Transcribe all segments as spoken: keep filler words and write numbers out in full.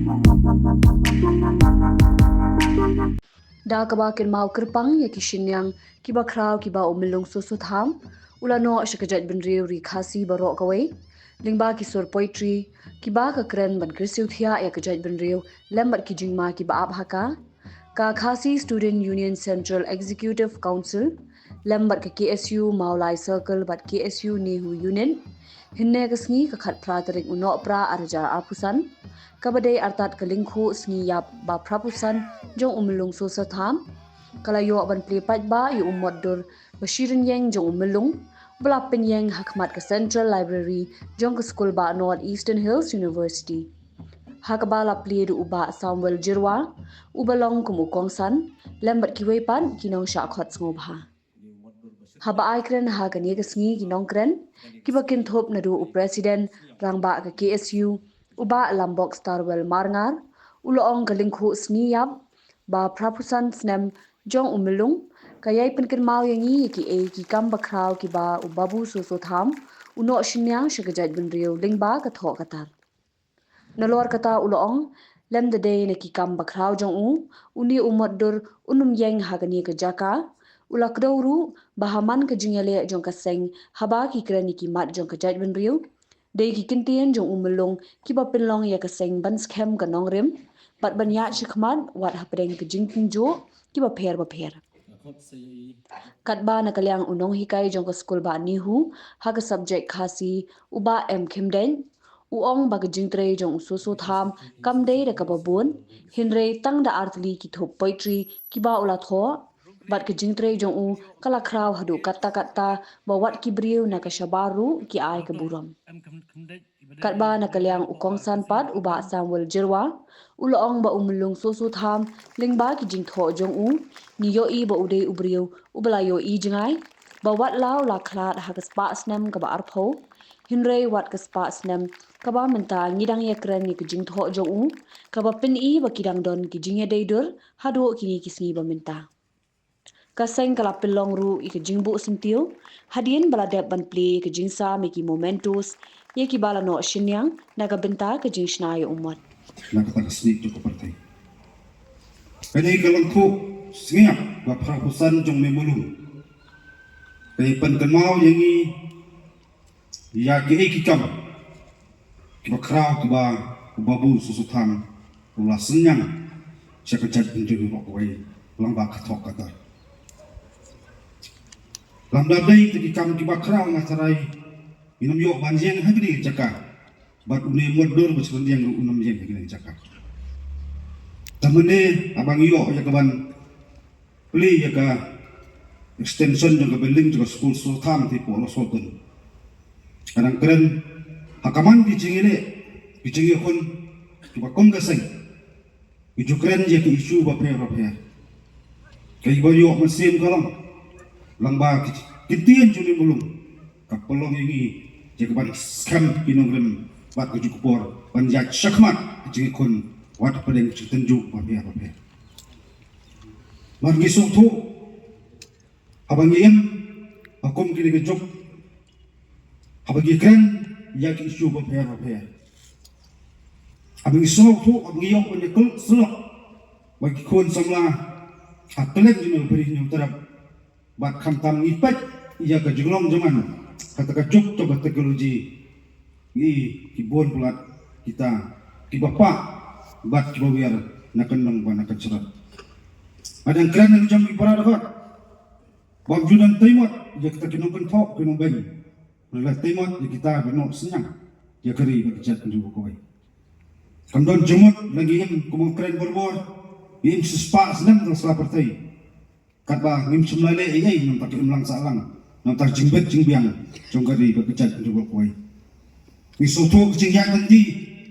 Da kaba kynmaw kyrpang ïa ki shynniang kiba khraw kiba u Myllung Soso Tham u la noh sha ka jaitbynriew Ri Khasi baroh kawei, lyngba ki sur poetry kiba ka kren ban kyrsiew thiah ïa ka jaitbynriew lem bad ki jingma kiba ap ha ka, ka Khasi Student Union Central Executive Council lem bad ka K S U Mawlai Circle bad K S U NEHU Unit, hynne ka sngi ka khatphra tarik u Nohprah arhajar arphew san, kaba dei artat ka lyngkhuh sngi ïap ba phraphew san jong u Myllung Soso Tham, ka la ïoh ban plie paidbah ïa u motdur ba shi rynïeng jong u Myllung, ba la pynïeng ha khmat ka Central Library jong ka skul bah North Eastern Hills University, ha kaba la plie da u Bah Samuel Jyrwa, uba long kum u kongsan, lem bad kiwei pat ki nongshah khot sngewbha. Haba ai kren ha kane ka sngi, ki nongkren kiba kynthup naduh u President rangbah ka K S U, u Bah Lambok Starwell Marngar, u la ong ka lyngkhuh sngi ïap ba phraphew san snem jong u Myllung ka ïai pynkynmaw ïa ngi ïa kiei ki kam bakhraw kiba u Babu Soso Tham u noh shynniang sha ka jaitbynriew lyngba ka thoh ka tar. Nalor kata u la ong, lymda dei na ki kam bakhraw jong u, une u motdur un ym ïeng ha kane ka jaka. U la kdew ruh ba ha man ka jingïaleh jong ka seng haba ki kren ïa ki mat jong ka jaitbynriew, dei ki kyntien jong u Myllung kiba pynlong ïa ka seng ban skhem ka nongrim bad ban ïaid shakhmat wat hapdeng ka jingtynjuh kiba pher bapher. Katba na ka liang u nonghikai jong ka skul bah NEHU ha ka subject Khasi, u Bah M Khymdeit, u ong ba ka jingtrei jong u Soso Tham kam dei da kaba bun, hynrei tang da artylli ki thup poetry kiba u la thoh bad ka jingtrei jong u ka la khraw haduh katta katta ba wat ki briew na ka shabar ruh ki ai ka burom. Katba na ka liang u kongsan pat u Bah Samuel Jyrwa, u la ong ba u Myllung Soso Tham lyngba ki jingthoh jong u, ngi ïohi ba u dei u briew uba la ïohi jngai, ba wat la u la khlad ha ka spah snem kaba arphew, hynrei wat ka spah snem kaba mynta ngi dang ïakren ïa ka jingthoh jong u, kaba pyni ba ki dang don ki jingïadei dur haduh kine ki sngi ba mynta. Ka seng ka la pynlong ruh ïa ka jingbuh syntiew hadien ba la dep ban plie ïa ka jingsam ïa ki mementos ïa kiba la noh shynniang na ka bynta ka jingshna ïa u mot. Na kata ka sngi jong ka pyrthei. Kane ka lyngkhuh sngi ïap ba phraphew san jong u Myllung ka pynkynmaw ïa ngi ïa kiei ki kam kiba khraw kiba u Babu Soso Tham u la synñiang sha ka jaitbynriew baroh kawei lyngba ka thoh ka tar. Lymda dei ki kam kiba khraw nga tharai ngin ym ïoh ban ïeng ha kane ka jaka bad une u motdur ba shi rynïeng ruh un ym ïeng ha kane ka jaka. Te mynne haba ngi ïoh ïa ka ban plie ïa ka extension jong ka building jong ka skul Soso Tham te pdeng Soso Tham. Ka dang kren ha ka man ki jingïaleh ki jingïakhun kiba kum ka seng. Ki ju kren ïa ki issue bapher bapher. Ka iba ïoh mynsiem ka long lyngba ki kyntien jong u Myllung ka pynlong ïa ngi ïa ka ban skhem ki nongrim bad ka ju ka por ban ïaid shakhmat ki jingïakhun wat hapdeng ki jingtynjuh bapher bapher. Bad ngi sngewthuh haba ngi im ha kum kine ki juk, haba ngi kren ïa ki issue bapher bapher, haba ngi sngewthuh, haba ngi ïoh ban ïakhlad syllok bad ki khun samla ha kylleng jong u Bri Hynñiewtrep, bad khamtam ngi peit ïa ka jinglong jaman, kata ka juk jong ka technology, ngi ki bun palat kita kiba pah bad kiba wiar na ka nong bad na ka syrap. Nga dang kren na ka jong ki para dkhot ba ym ju nang tei mot ïa kita ki nongkynthoh ki nongbeiñ, la tei mot ïa kita ba noh synñiang ïa ka ri bad ka jaitbynriew baroh kawei. Kam don jingmut la ngi im kum u kren borbor, ngi im shispah snem ha sla pyrthei. Katba ngim shym la leh ei ei namar ka imlang sahlang, namar ka jingbit jingbiang jong ka ri bad ka jaitbynriew baroh kawei. Ngi sngewthuh ka jingïaid lynti,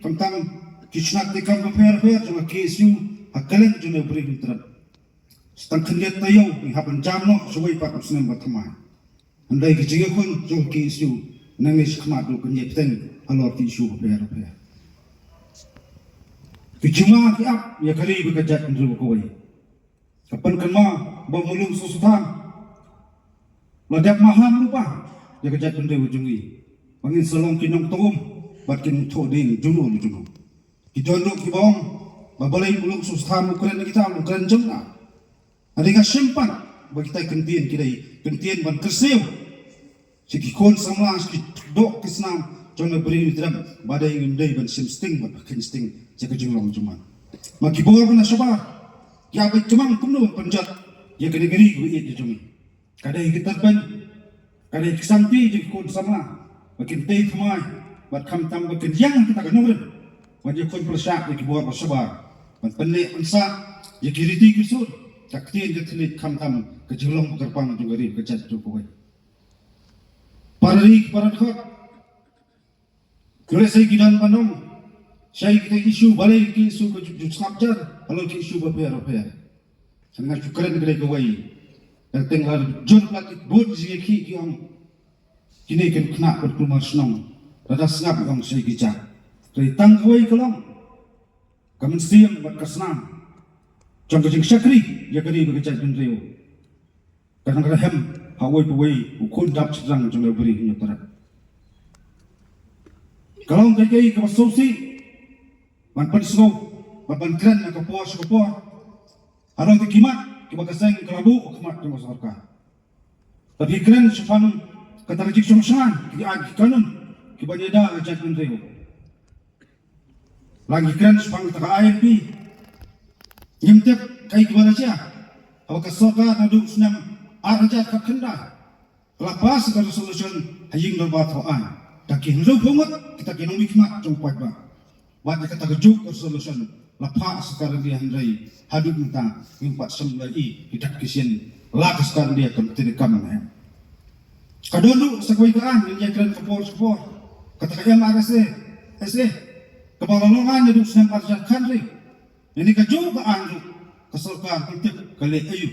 khamtam ki shnat treikam bapher bapher jong ka K S U ha kylleng jong u Bri Hynñiewtrep. Sa tang khyndiat taïew ngi hap ban jam noh shawei pat u snem ba thymmai. Hynrei ka jingïakhun jong ka K S U nangne shakhmat ruh kan ïai bteng halor ki issue bapher bapher. Ki jingma ki ap ïa ka ri bad ka jaitbynriew baroh kawei. Ka pynkynmaw ba u Myllung Soso Tham u la dep maham lypa ïa ka jaitbynriew jong ngi, ba ngin sa long ki nongthoh um bad ki nongthoh dieng jong u jong u. Ki don ruh kiba ong ba balei u Longsu Stham u kren na kita, u kren jong na. Hynrei nga shem pat ba kita ki kyntien ki dei kyntien ban kyrsiew sha ki khun samla, sha ki doh ki snam jong na Bri Hynñiewtrep, ba dei ngim dei ban shim sting, ban kheiñ sting sha ka jinglong jong man. Ma ki bor ba na shabar ki ïa beit tymmen kumno ban pynjot ïa kane ka ri kaba ïeit jong ngi. Ka dei ka tyrpeng, ka dei ka sangti jong ki khun samla ba kin tei thymmai bad khamtam ba kin ïeng ha kata ka nongrim ban ïakhun pyrshah ïa ki bor ba shabar, ban pynneh pynsah ïa ki riti ki sur, ka ktien ka thylliej khamtam ka jinglong ba kyrpang jong ka ri ka jaid jong kawei. Para ri, para dkhot, lehse ki don ban ong, shai kita issue, balei ki issue ka ju ju sngap jar halor ki issue bapher bapher. Nga ju kren kane kawei. Teng teng la jur la ki bun jingïakhih ki ong, kine kin khynnah ban kulmar shnong, lada sngap ong shai ki jah. Hynrei tang kawei ka long ka mynsiem bad ka snam jong ka jingshakri ïa ka ri bad ka jaitbynriew. Ka nang rhem ha uwei pa uwei u khun dap shynrang jong la Bri Hynñiewtrep. Ka long kaei kaei kaba sngewsih ban pynsngew bad ban kren na ka por sha ka por. Haduh ki mat kiba ka seng ka la buh ha khmat jong ka sorkar. Te phi kren shaphang kata ka jingshong shngain ki aiñ ki kanun kiban ïada ïa ka jaitbynriew. La ngi kren shaphang kata ka I L P. Ngim tip kaei kaba la jia. Haba ka sorkar naduh u snem ar hajar khatkhyndai ka la pass ka resolution ha ïing dorbar thaw aiñ. Da ki hynriewphew ngut kita ki nongmihkhmat jong u paidbah. Wat ïa kata kajuh ka resolution la phah ha sorkar India, hynrei haduh mynta ngim pat shym la i ki dak ki shin la ka sorkar India kam treikam ne em. Ka don ruh sa kawei ka aiñ, ngin ïakren ka por sha ka por, kata ka M R S A, S A, kaba la long aiñ naduh u snem ar hajar khathynriew. Ïa kane kajuh ka aiñ ruh ka sorkar kam tip ka leh aïu.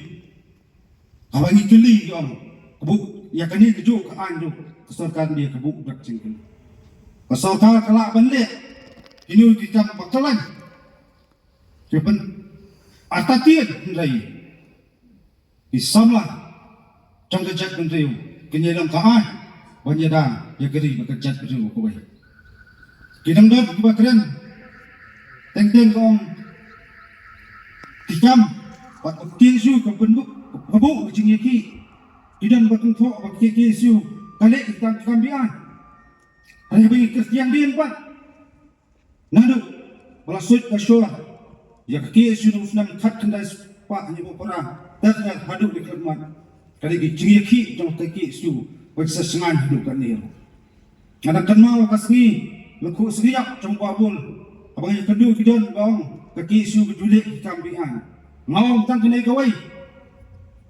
Haba ngi kylli ki ong, ka buh ïa kane kajuh ka aiñ ruh ka sorkar India ka buh dak jingkylli. Ka sorkar ka lah ban leh kino ki kam ba kyllain, ki ban artatien, hynrei ki samla jong ka jaitbynriew kin ïalong ka aiñ ban ïada ïa ka ri bad ka jaitbynriew kawei. Ki dang don kiba kren teng teng ka ong ki kam bad ka K S U ka pynbuh, ka buh ka jingïakhih. Ki don ba kynthoh ba ka K S U ka leh ki kam, ki kam be-aiñ. Hynrei ba ngi kyrtiang dien pat, naduh ba la suid ka shor ïa ka K S U naduh u snem khatkhyndai spah hynñiewphew phra ter ter haduh ne khyllipmat, ka dei ka jingïakhih jong ka K S U ba ki sa shngaiñ haduh katne ruh. Nga dang kynmaw ka sngi Lykhu Sniap jong Bah Bul, haba ngi ïakynduh ki don ba ong ka K S U ka ju leh ki kam be-aiñ. Nga ong tang kane kawei,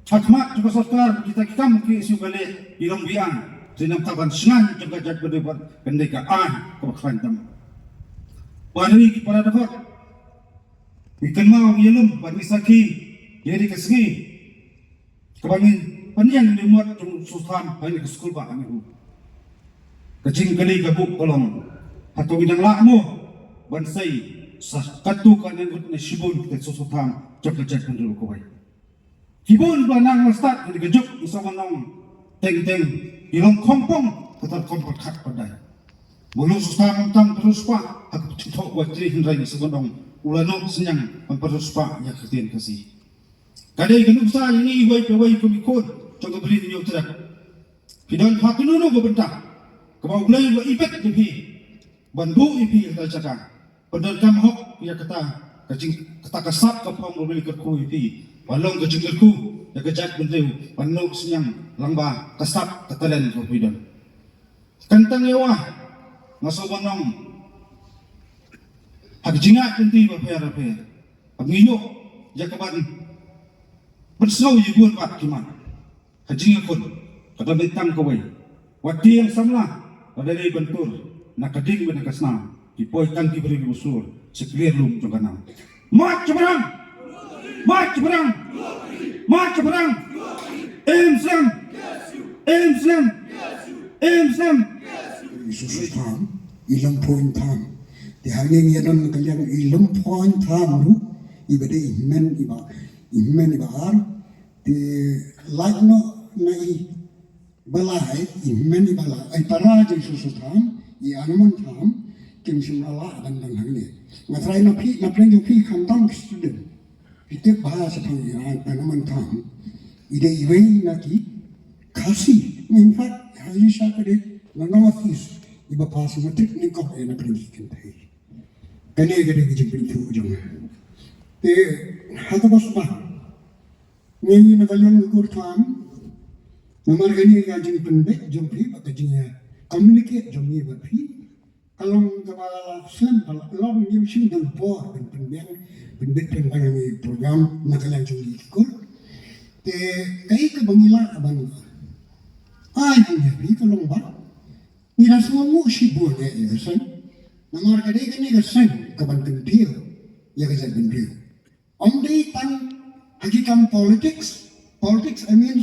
ha khmat jong ka sorkar kita ki kam ka K S U ka leh ki long be-aiñ. Te nangta ban shngaiñ jong ka jaitbynriew bad kan dei ka aiñ kaba khlaiñ tam. Para ri ki para dkhot, ngi kynmaw, ngi ïalum bad ngi sakhi ïa kane ka sngi kaba ngin pynïeng ïa une u mot jong u Soso Tham ha kane ka skul ba ha kane ruh. Ka jingkylli ka buh ka long, hato ngi dang lah mo ban sei sa katto katne ngut ne shibun kita ki Soso Tham jong ka jaitbynriew kawei? Ki bun ba nang la stad ha kane ka juk, ngi sngewbha ban ong, teng teng ki long khongpong kata rukom pyrkhat pyrthei. Ba u Soso Tham um tang pynriewspah ha ka jingthoh wai trei, hynrei ngi sngewbha ban ong u la noh synñiang ban pynriewspah ïa ka ktien Khasi. Ka dei ka nuksa ïa ngi iwei pa iwei kum ki khun jong ka Bri Hynñiewtrep. Phi don ha kano kano ka bynta kaba U Blei u la ibit ïa phi ban buh ïa phi ha kata ka jaka, pyndonkam hok ïa kata ka jing, kata ka sap ka phong ba U Blei u kyrkhu ïa phi, ban long ka jingkyrkhu ïa ka jaitbynriew, ban noh synñiang lyngba ka sap ka talent kaba phi don. Kan tang ïa u, nga sngewbha ban ong, ha ka jingïaid lynti bapher bapher, haba ngi ïoh ïa ka ban pynsngew ïa bun pat ki mat, ka jingïakhun ka don tang kawei: wat tieng samla, lada dei ban tur na ka ding bad na ka snam, ki poi tang ki briew kiba sur sha ka lier lum jong ka nam. March shaphrang! March shaphrang! March shaphrang! Im slem! Im slem! Im slem! I Soso Tham, i Lum Phoiñ Tham. Te hangne ngi ïa don ka liang i Lum Phoiñ Tham ruh, iba dei i hynmen iba, i hynmen iba ar. Te lait noh na i ba lai, i hynmen iba lai, i para jong i Soso Tham, i Anamon Tham, kin shim la lah ban ban hangne. Nga trai na phi, na pdeng jong phi khamtam ki student. Phi tip ba shaphang ïa, ïa na man tham. I dei iwei na ki Khasi. In fact, ha i sha ka dei na North East. Iba pass matric nyngkong eh na pdeng ki kynthei. Kane ka dei ka jingpyntip jong nga. Te ha kaba sdang. Ngi na ka liang ka kur tham. Namar kane ka jingpynbeit jong phi bad ka jingïa communicate jong ngi bad phi. Ka long kaba slem, ka long ngim shym don por ban pynbiang, pynbeit pynbiang ïa ngi program na ka liang jong ngi ki kur. Te kaei kaba ngi lah ban ai ban ïa phi ka long ba ngi la sngewnguh shibun ïa ka seng. Namar ka dei kane ka seng kaban kyntiew ïa ka jaitbynriew. Ym dei tang ha ki kam politics, politics I mean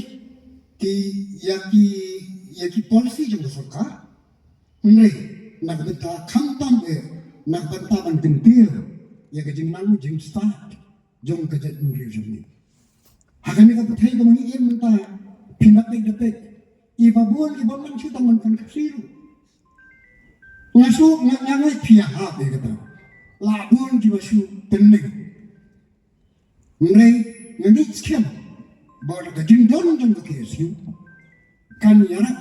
ki, ïa ki, ïa ki policy jong ka sorkar. Hynrei na ka bynta khamtam eh na ka bynta ban kyntiew ïa ka jingnang jingstad jong ka jaitbynriew jong ngi. Ha kane ka pyrthei kaba ngi im mynta phin da peit da peit. Iba bun iba man shu tang man kan Khasi ruh. Nga shu nga nga ngai phi ïa hap ïa kata. La bun kiba shu tynning. Hynrei nga ngeit skhem ba ka jingdon jong ka K S U kan ïarap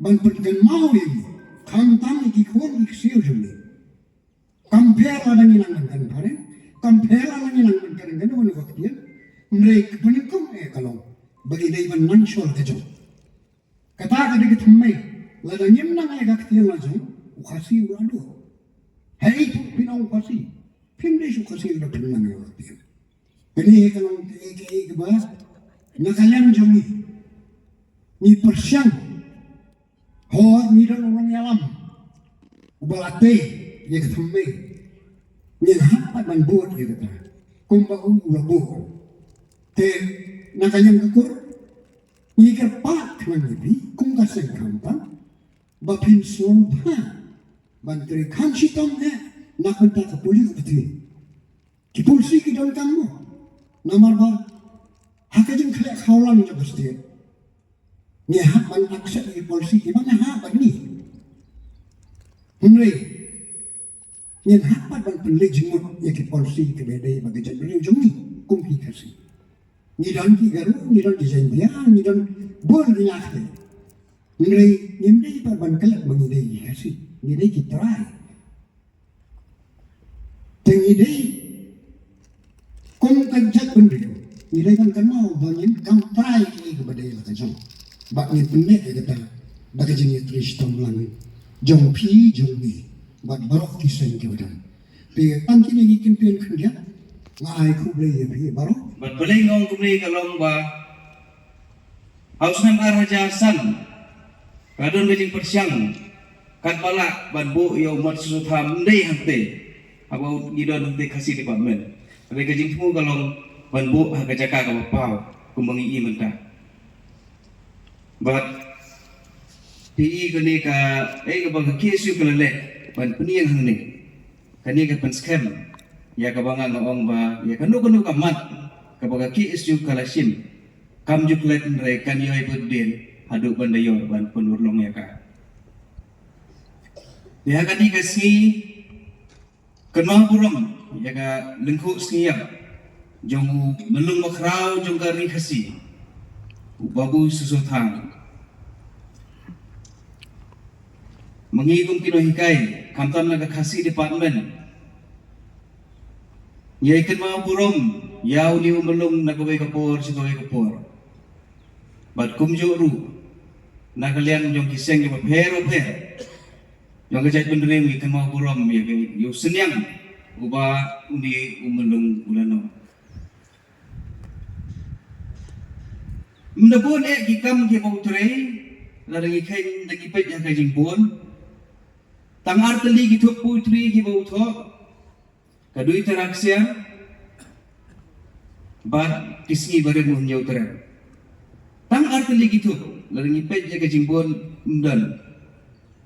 ban pynkynmaw ïa ngi khamtam ïa ki khun ki ksiew jong ngi. Kam pher lada ngi nang ban kren phareng, kam pher lada ngi nang ban kren kano kano ka ktien. Hynrei ka pynïaid kum eh ka long ba ngi dei ban nang shuwa ka jong. Kata ka dei ka thymmei. Lada ngim nang ïa ka ktien la jong u Khasi u la duh. Hei tu phin ong u Khasi. Phim dei shu Khasi lada phim nang ïa ka ktien. Kane ka long kaei kaei kaba na ka liang jong ngi ngi pyrshang. Hooid ngi don u nongïalam uba la tei ïa ka thymmei. Ngin hap pat ban bud ïa kata kumba u u la bud. Te na ka liang ka kur ngi kyrpad khnang ïa phi kum ka seng khamtam ba phin sngewbha ban trei kham shitom eh na ka bynta ka pule ka pyrthei. Ki pulsi ki donkam mo. Namar ba ha ka jingkhleh khawlang jong ka state ngi hap ban accept ïa ki pulsi kiba ngi hap ban ngi. Hynrei ngin hap pat ban pynleit jingmut ïa ki pulsi kiba dei ba ka jaitbynriew jong ngi kum ki Khasi. Ngi don ki Garo, ngi don ki Jaintia, ngi don bun ki ñiah ki. Hynrei ngim dei pat ban klet ba ngi dei ki Khasi, ngi dei ki trai. Te ngi dei kum ka jaitbynriew ngi dei ban kynmaw ba ngin kam trai ïa kiei kiba dei la ka jong. Bad ngin pynneh ïa kata da ka jingïatrei shitom lang jong phi jong ngi bad baroh ki seng kiba don. Te tang kine ki kyntien khyndiat nga ai khublei ïa phi baroh. Bad balei nga ong kumne ka long ba ha u snem ar hajar san ka don ka jingpyrshang katba lah ban buh ïa u mat Soso Tham ym dei hangtei haba ngi don hangtei Khasi department. Hynrei ka jingthmu ka long ban buh ha ka jaka kaba paw kumba ngi i mynta. Bad phi i kane ka, eh, kaba ka K S U ka la leh ban pynïeng hangne. Kane ka pynskhem ïa kaba nga nga ong ba ïa kano kano ka mat kaba ka K S U ka la shim kam ju klet hynrei kan ïoh bud dien haduh ban da ïoh ban pynurlong ïa ka. Ïa kane ka sngi kynmaw burom ïa ka lyngkhuh sngi ïap jong u myllung bakhraw jong ka ri Khasi u Babu Soso Tham. Ma ngi kum ki nonghikai khamtam na ka Khasi department ngi ïa kynmaw burom ïa une u myllung na kawei ka por sha kawei ka por. Bad kumjuh ruh na ka liang jong ki seng kiba pher bapher jong ka jaitbynriew ngi kynmaw burom ïa ka, ïa u synñiang uba une u myllung u la noh. Ym da bun eh ki kam kiba u trei, lada ngi kheiñ da ngi peit ïa ka jingbun. Tang ar tylli ki thup poetry kiba u thoh, ka Dui Tara Ksiar bad Ki Sngi Barim U Hynñiewtrep. Tang ar tylli ki thup, lada ngi peit ïa ka jingbun ym don.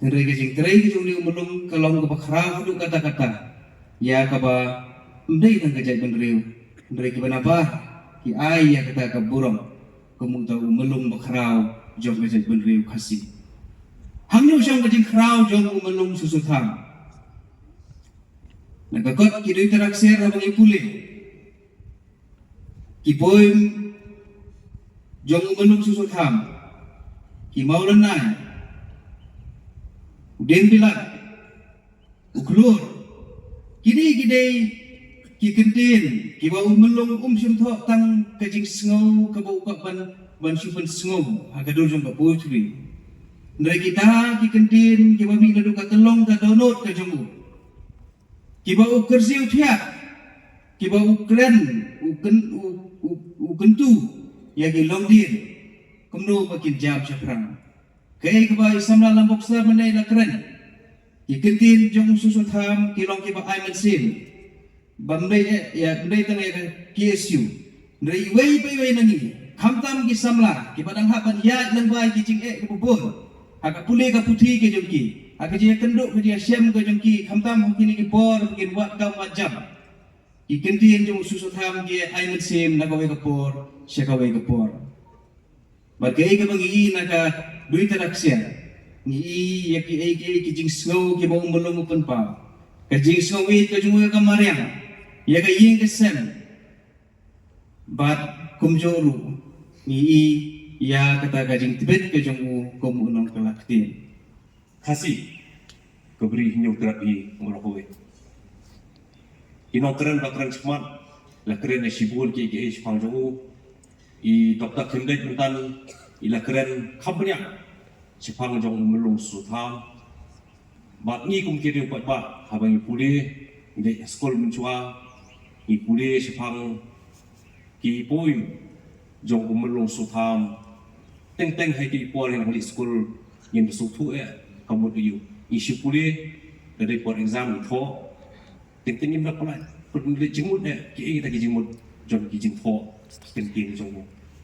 Hynrei ka jingtrei ka jong une u myllung ka long kaba khraw haduh katta katta ïa kaba ym dei tang ka jaitbynriew, hynrei kiba nabar ki ai ïa kata ka burom kum uta u myllung bakhraw jong ka jaitbynriew Khasi. Hangno shong ka jingkhraw jong u myllung Soso Tham? Na ka kot ki dui tara ksiar haba ngi pule, ki poem jong u Myllung Susotham, ki Mawlynnai, u Dienbilat, u Khlur, kine ki dei ki kyntien kiba u Myllung um shym thoh tang ka jingsngew kaba u kwah ban, ban shu pynsngew ha ka dur jong ka poetry. Hynrei kita ki kyntien kiba mih naduh ka tyllong ka dohnud ka jong u, kiba u kyrsiew thiah, kiba u kren, u kyn, u, u, u kyntu ïa ki longdien kumno ba kin jam shaphrang. Kaei kaba i samla Lyngba Boksa mynne i la kren, ki kyntien jong u Susotham ki long kiba ai mynsiem. Bym dei, eh, ïa, bym dei tang ïa ka K S U, hynrei iwei pa iwei na ngi, khamtam ki samla kiba dang hap ban ïaid lyngba ïa ki jingeh kiba bun ha ka pule ka puthi ka jong ki, ha ka jingïakynduh ka jingïashem ka jong ki, khamtam ha kine ki por ba kin wad kam wad jam, ki kyntien jong u Susotham ki ai mynsiem na kawei ka por sha kawei ka por. Bad kaei kaba ngi i na ka dui tara ksiar, ngi i ïa kiei kiei ki jingsngew kiba u Myllung u pynpaw, ka jingsngew ïeit ka jong u ïa ka mariang, ïa ka ïing ka sem. Bad kumjuh ruh ngi i ïa kata ka jingtbit ka jong u kum u nongkylla ktien. Khasi, ka Bri Hynñiewtrep hi baroh kawei. I nongkren ba kren shakhmat, la kren ïa shibun kiei kiei shaphang jong u. I Doctor Khymdeit mynta i la kren kham bniah shaphang jong u Myllung Susotham. Bad ngi kum ki riewpaidbah, haba ngi pule, ngi dei skul mynshuwa, ngi pule shaphang ki poem jong u Myllung Susotham. Teng teng ha ki por ngi nang leit skul, ngim da sngewthuh eh ka mut aïu. Ngi shu pule, da dei por exam ngi thoh. Teng teng ngim da pynlait, pynlait jingmut eh kiei kita ki jingmut jong ki jingthoh kyntien jong u.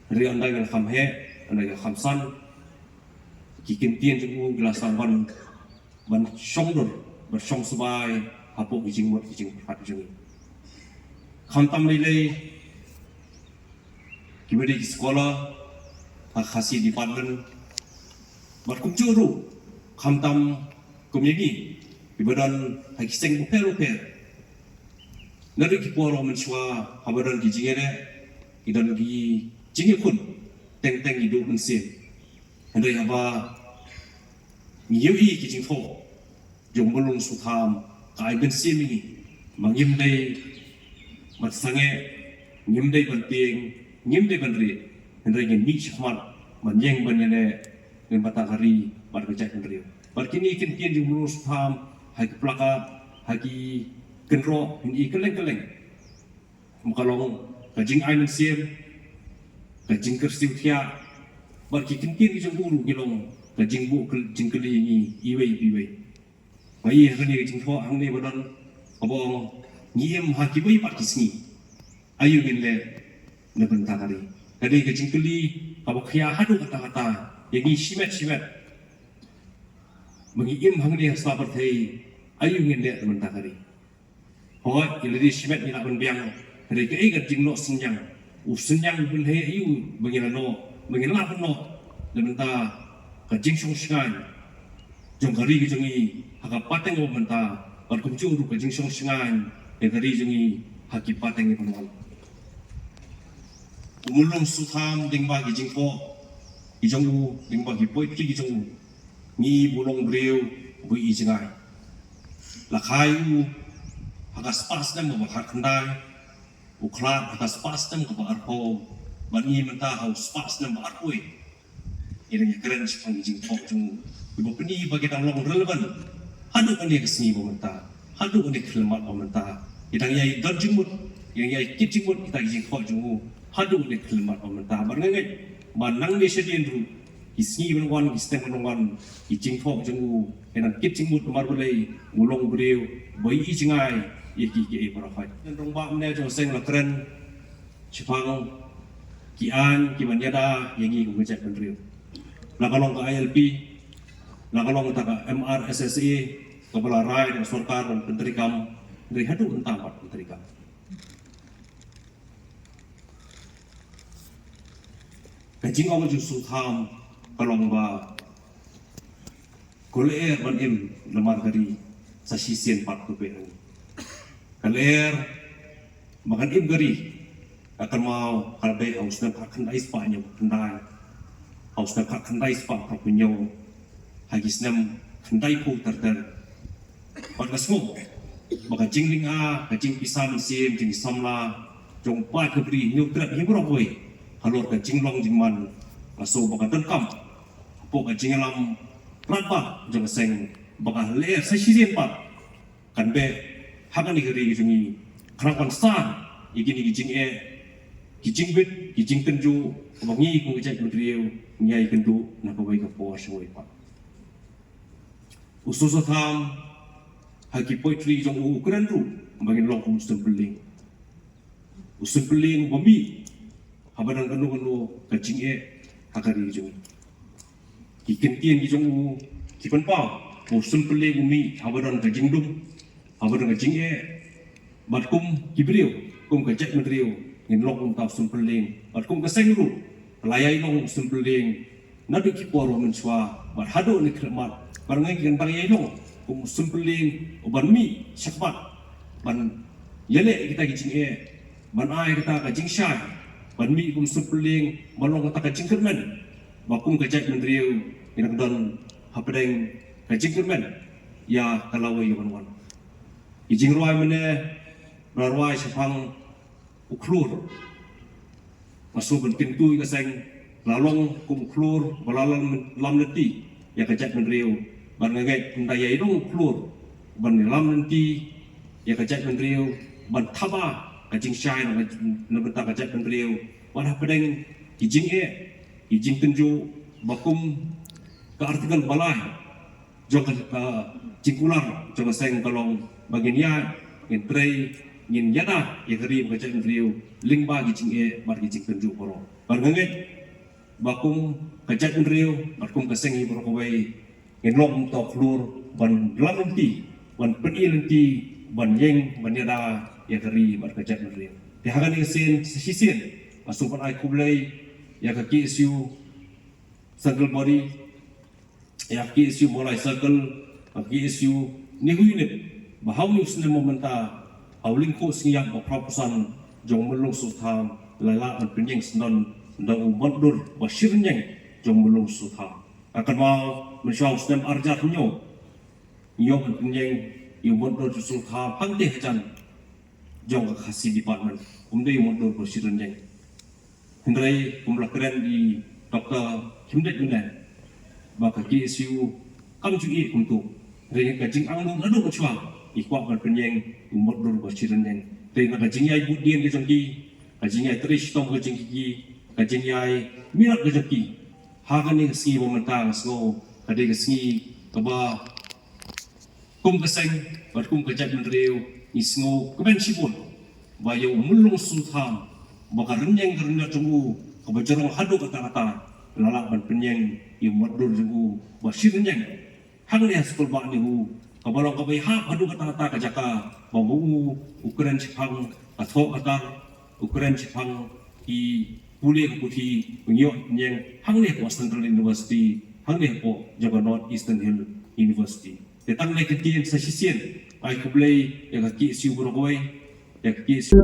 Hynrei ynda ngi la kham heh, ynda ngi la kham san, ki kyntien jong u ki la sdang ban, ban shong dur, ban shong sbai hapoh ki jingmut ki jingpyrkhat jong ngi. Khamtam lei lei kiba dei ki scholar ha Khasi department, bad kumjuh ruh khamtam kum ïa ngi kiba don ha ki seng bapher bapher. Naduh ki por mynshuwa, haba don ki jingïaleh, ki don ki jingïakhun, teng teng ngi duh mynsiem. Hynrei haba ngi ïohi ki jingthoh jong u Myllung Susotham, ka ai mynsiem ïa ngi ba ngim dei ban sangeh, ngim dei ban tieng, ngim dei ban rieh, hynrei ngin mih shakhmat ban ïeng ban ïaleh, ngin bynta ka ri bad ka jaitbynriew. Bad kine ki kyntien jong u Myllung Susotham, ha ki placard, ha ki kynroh, ngi i kylleng kylleng. Ka long ka jingai mynsiem, ka jingkyrsiew thiah, bad ki kyntien ki jong u ruh ki long ka jingbuh jingkylli ïa ngi iwei pa iwei. Nga i ha kane ka jingthoh hangne ba don kaba ong, ngi im ha kiwei pat ki sngi, aïu ngin leh na bynta ka ri. Ka dei ka jingkylli kaba khia haduh katta katta ïa ngi shimet shimet. Ba ngi im hangne ha sla pyrthei, aïu ngin leh na bynta ka ri. Hooid, ngi la dei shimet ngi lah ban biang, hynrei kaei ka jingnoh synñiang, u synñiang u pynheh aïu ba ngi la noh, ba ngi lah ban noh na bynta ka jingshong shngaiñ jong ka ri ka jong ngi ha ka pateng ba mynta, bad kumjuh ruh ka jingshong shngaiñ ïa ka ri jong ngi ha ki pateng ba mynta. U Myllung Susotham, lyngba ki jingthoh ki jong u, lyngba ki poetry ki jong u, ngi i ba u long briew ba i jngai. La kha ïa u ha ka spah snem ba khatkhyndai, u khlad ha ka spah snem kaba arphew, bad ngi mynta ha u spah snem ba arphew. Ngi dang ïakren shaphang ki jingthoh jong u, kiba pyni ba ki dang long relevant haduh kane ka sngi ba mynta, haduh kane ka khyllipmat ba mynta. Ki dang ïai don jingmut, ki dang ïai kit jingmut kita ki jingthoh jong u haduh kane ka khyllipmat ba mynta. Bad nga ngeit ba nangne shadien ruh, ki sngi ban wan, ki snem ban wan, ki jingthoh jong u ki dang kit jingmut, namar balei, u long briew ba i jngai ïa ki, ki ei baroh. Ngan rong ba mynne jong seng la kren shaphang ki aiñ kiban ïada ïa ngi kum ka jaitbynriew. La ka long ka I L P, la ka long kata ka M R S S A, kaba la rai da ka sorkar ban pyntreikam, hynrei haduh mynta pat pyntreikam. Ka jingong jong u Susotham ka long ba ko lyer ban im namar ka ri sa shisien pat ko pynang. Ka lyer ba kan im ka ri ka kynmaw ka la dei ha u snem khatkhyndai spah hynñiewphew khyndai, ha u snem khatkhyndai spah phraphew hynñiew, ha ki snem khyndaiphew ter ter. Bad nga sngew ba ka jinglynga, ka jingpisa mynsiem jong ki samla jong u paid ka bri, hynñiewtrep hi baroh kawei halor ka jinglong jingman, nga sngew ba ka donkam hapoh ka jingïalam rangbah jong ka seng ba ka lyer sa shisien pat kan beh ha kane ka ri ka jong ngi, khnang ban san ïa kine ki jingeh, ki jingbit, ki jingtynjuh ba ngi kum ka jaitbynriew ngi ïai kynduh na kawei ka por sha kawei pat. U Soso Tham ha ki poetry jong u u kren ruh ba ngin long kum u Sympylleng. U Sympylleng uba mih haba don kano kano ka jingeh ha ka ri jong ngi. Ki kyntien ki jong u ki pynpaw ba u Sympylleng u mih haba don ka jingdum, haba don ka jingeh, bad kum ki briew, kum ka jaitbynriew ngin long kum uta u Sympylleng, bad kum ka seng ruh ka la ïai long u Sympylleng naduh ki por ba mynshuwa bad haduh ne khyllipmat, bad ngi kan dang ïai long kum u Sympylleng uban mih shakhmat ban ïaleh ïa kita ki jingeh, ban ai kata ka jingshai, ban mih kum u Sympylleng ban long kata ka jingkyrmen ba kum ka jaitbynriew ngin nang don hapdeng ka jingkyrmen ïa ka lawei ka ban wan. Ki jingrwai mynne la rwai shaphang u khlur. Nga sngew ban kyntu ïa ka seng, la long kum u khlur ba la lam, lam lynti ïa ka jaitbynriew, bad nga ngeit ynda ïai long u khlur ban lam lynti ïa ka jaitbynriew, ban thaba ka jingshai na, na bynta ka jaitbynriew, bad hapdeng ki jingeh, ki jingtynjuh ba kum ka article ba lai jong ka, ka jingkular jong ka seng ka long ba ngin ïaid, ngin trei, ngin ïada ïa ka ri bad ka jaitbynriew lyngba ki jingeh bad ki jingtynjuh baroh. Bad nga ngeit ba kum ka jaitbynriew bad kum ka seng hi baroh kawei ngin long kum uta u khlur ban lam lynti, ban pyni lynti, ban ïeng, ban ïada ïa ka ri bad ka jaitbynriew. Te ha kane ka sien sa shisien nga sngewbha ban ai khublei ïa ka K S U Central Body, ïa ka K S U Mawlai Circle, ka K S U Nehu Unit, ba ha une u snem mynta ha u lyngkhuh sngi ïap ba phra phew san jong u Myllung Soso Tham la lah ban pynïeng syndon da u motdur ba shi rynïeng jong u Myllung Soso Tham. Nga kynmaw mynshuwa u snem ar hajar hynñiew ngi ïoh ban pynïeng ïa u motdur Soso Tham hangtei hajan jong ka Khasi Department, um dei u motdur ba shi rynïeng. Hynrei kum la kren i Doctor Khymdeit mynne ba ka K S U kam ju ïeh kumto. Hynrei ka jingangnud naduh mynshuwa ngi kwah ban pynïeng u motdur ba shi rynïeng. Te na ka jingïai buddien ka jong ki, ka jingïai trei shitom ka jong ki, ka jingïai minot ka jong ki, ha kane ka sngi ba mynta nga sngew ka dei ka sngi kaba kum ka seng bad kum ka jaitbynriew ngi sngew kmen shibun ba ïa u Myllung Soso Tham, ba ka rynïeng ka rynïeng jong u kaba jrong haduh katta katta, la lah ban pynïeng ïa u motdur jong u ba shi rynïeng hangne ha Skulbah Nehu, kaba long kaba ïahap haduh katta katta ka jaka ba ma u u kren shaphang ka thoh ka tar, u kren shaphang ki pule ka puthi, u ïoh pynïeng hangne hapoh Central University, hangne hapoh jong ka North Eastern Hill University. Te tang ne ka ktien sa shisien ai khublei ïa ka K S U baroh kawei, ïa ka K S U.